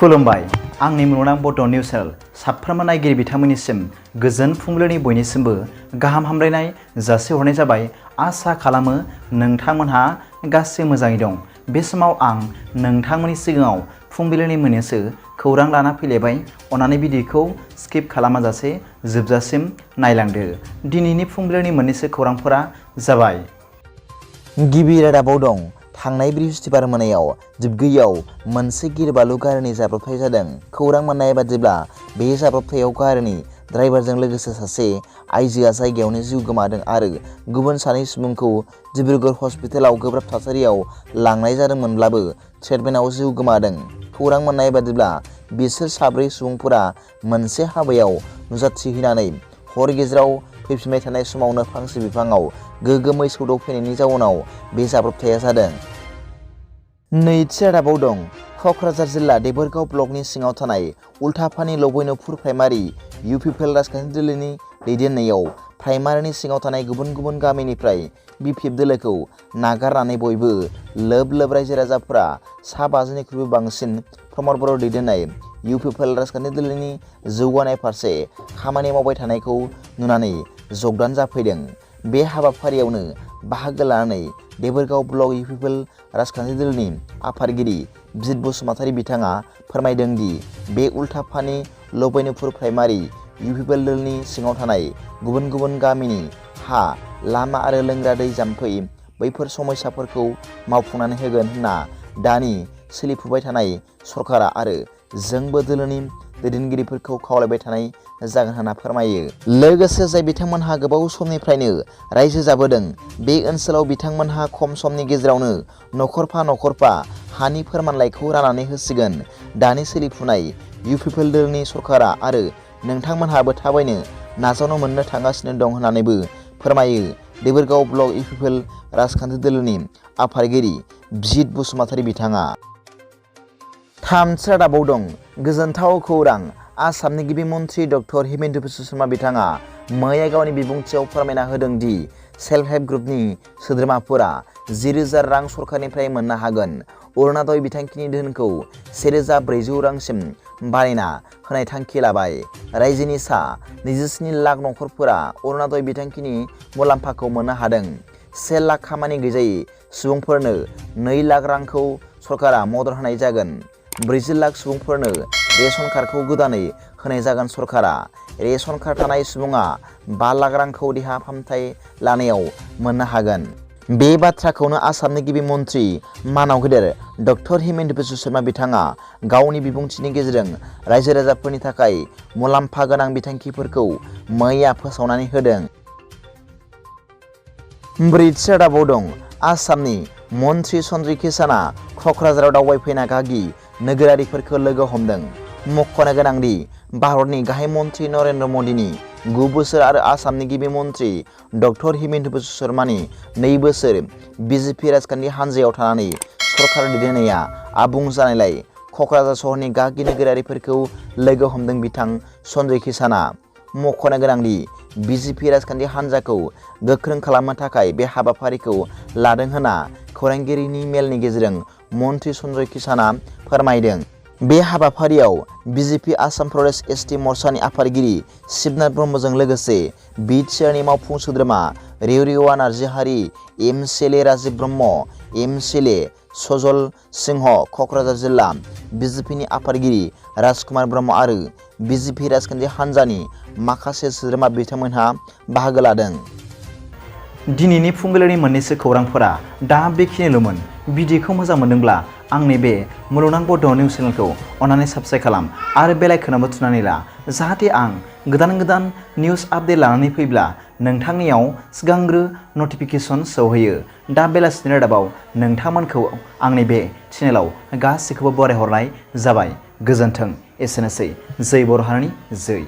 खुलुमबाय आंनि मुलुगनां बड' निउस चेनेल साफ्रोमबो नायगिरि बिथांमोननिसिम गोजोन फुंबिलिनि बयनिसिमबो गाहाम हामलायनाय जासिहरनाय जाबाय। आसा खालामो नोंथांमोनहा गासै मोजाङै दं। बे समाव आं नोंथांमोननि सिगाङाव फुंबिलिनि मोननैसो खौरां लाना फैलायबाय। अन्नानै भिडिअखौ स्किप खालामाजासे जोबजासिम नायलांदो। दिनैनि फुंबिलिनि मोननैसो खौरांफोरा जाबाय। गिबि रादाबाव दं। थांनाय बृहस्पतिबार मोनायाव दिबगैयाव मोनसे गिरबालु गारिनि जाब्रबथाय जादों। खौरां मोननाय बादिब्ला बे जाब्रबथायाव गारिनि ड्राइभारजों लोगोसे सासे आइजोआ जायगायावनो जिउ गोमादों आरो गुबुन सानै सुबुंखौ डिब्रुगड़ हस्पिटालाव गोब्राब थासारियाव लांनाय जादोंमोनब्लाबो ट्रिटमेन्टआव जिउ गोमादों। खौरां मोननाय बादिब्ला बिसोर साब्रै सुबुंफोरा मोनसे हाबायाव नुजाथिहैनानै हर गेजेराव फैफिनबाय थानाय समावनो फांसे बिफाङाव गोगोमै सौदावफैनायनि जाउनाव बे जाब्रबथाया जादों। नैथि रादाबाव दं। क'क्राझार जिल्ला देबोरगाव ब्लकनि सिङाव थानाय उल्थाफानि लबैनोपुर प्राइमारि इउपिपिएल राजखान्थि दोलोनि दैदेननायाव प्राइमारिनि सिङाव थानाय गुबुन गुबुन गामिनिफ्राय बिपिएफ दोलोखौ नागारनानै बयबो लोब लोब रायजो राजाफोरा सा 50निख्रुइबो बांसिन प्रमद बर' दैदेननाय इउपिपिएल राजखान्थि दोलोनि जौगानाय फारसे खामानि मावबाय थानायखौ नुनानै जगदान जाफैदों। बे हाबाफारियावनो बाहागो लानानै देबोरगाव ब्लक इउपिपिएल राजखान्थि दोलोनि आफादगिरि बिजित बसुमतारी बिथाङा फोरमायदों दि बे उल्थाफानि लबैनोपुर प्राइमारि इउपिपिएल दोलोनि सिङाव थानाय गुबुन गुबुन गामिनि हा, लामा आरो लोंग्रा दै जाम्फै बैफोर समस्याफोरखौ मावफुंनानै होगोन होनना दानि सोलिफुबाय थानाय सरकारा आरो जोंबो दोलोनि दैदेनगिरिफोरखौ खावलायबाय थानाय जागोन होनना फोरमायो। लोगोसे जाय बिथांमोनहा गोबाव समनिफ्रायनो रायजो जाबोदों बे ओनसोलाव बिथांमोनहा खम समनि गेजेरावनो नखरफा हानि फोरमानलाइखौ राननानै होसिगोन। दानि सोलिफुनाय इउपिपिएल दोलोनि सरकारा आरो नोंथांमोनहाबो थाबैनो नाजावनो मोननो थांगासिनो दं होननानैबो फोरमायो देबोरगाव ब्लक इउपिपिएल राजखान्थि दोलोनि आफादगिरि बिजित बसुमतारी बिथाङा। थामथि रादाबाव दं। गोजोनथाव खौरां। आसामनि गिबि मन्थ्रि डक्टर हिमन्त बिश्व शर्मा बिथाङा मैया गावनि बिबुंथियाव फोरमायना होदों दि सेल्फ हेल्प ग्रुपनि सोद्रोमाफोरा 10,000 रां सरकारनिफ्राय मोननो हागोन। अरुणोदय बिथांखिनि धोनखौ 1,400 रांसिम बारायना होनाय थांखि लाबाय। रायजोनि सा 27 लाख नखरफोरा अरुणोदय बिथांखिनि मुलाम्फाखौ मोननो हादों। 1 लाख खामानि गैजायै सुबुंफोरनो 2 लाख रांखौ सरकारा मदद होनाय जागोन। 40 लाख सुबुंफोरनो रेशन कार्डखौ गोदानै होनाय जागोन। सरकारा रेशन कार्ड थानाय सुबुङा 5 लाख रांखौ देहा फाहामथाय लानायाव मोननो हागोन। बे बाथ्राखौनो आसामनि गिबि मन्थ्रि मानाव गेदेर डक्टर हिमन्त बिश्व शर्मा बिथाङा गावनि बिबुंथिनि गेजेरजों रायजो राजाफोरनि थाखाय मुलाम्फा गोनां बिथांखिफोरखौ मैया फोसावनानै होदों। ब्रैथि रादाबाव दं। आसामनि मन्थ्रि सन्जय किसानआ क'क्राझाराव दावबायफैना गागि नोगोरारिफोरखौ लोगो हमदों। मख'नो गोनांदि भारतनि गाहाय मन्थ्रि नरेन्द्र मदिनि 9 बोसोर आरो आसामनि गिबि मन्थ्रि डक्टर हिमन्त बिश्व शर्मानि 2 बोसोर बिजेपि राजखान्थि हान्जायाव थानानै सरकार दैदेननाया आबुं जानायलाय क'क्राझार सहरनि गागि नोगोरारिफोरखौ लोगो हमदों बिथां सन्जय किसानआ। मख'नो गोनांदि बिजेपि राजखान्थि हान्जाखौ गोख्रों खालामनो थाखाय बे हाबाफारिखौ लादों होनना खौरांगिरिनि मेलनि गेजेरजों मन्थ्रि सन्जय किसानआ फोरमायदों। बे हाबाफारियाव बिजेपि आसाम प्रदेश एसटि मर्चानि आफादगिरि शिबनाथ ब्रह्मजों लोगोसे बिटिआरनि मावफुं सोद्रोमा रेवरिया नार्जारी, एमसिएलए राजिब ब्रह्म, एमसिएलए सजल सिंह, क'क्राझार जिल्ला बिजेपिनि आफादगिरि राजकुमार ब्रह्म आरो बिजेपि राजखान्थि हान्जानि माखासे सोद्रोमा बिथांमोनहा बाहागो लादों। दिनैनि फुंबिलिनि मोननैसो खौरांफोरा दा बेखिनिल'मोन। भिडिअखौ मोजां मोनदोंब्ला आंनि बे मुलुगनां बड' निउस चेनेलखौ अन्नानै साबस्क्राइब खालाम आरो बेल आइकनआवबो थुनानै ला, जाहाथे आं गोदान निउस आपडेट लानानै फैब्ला नोंथांनियाव सिगांग्रो नटिफिकेसन सौहैयो। दा बेलासिनि रादाबाव नोंथांमोनखौ आंनि बे चेनेलाव गासैखौबो बरायहरनाय जाबाय। गोजोन्थों। एसेनोसै। जै बर' हारिनि जै।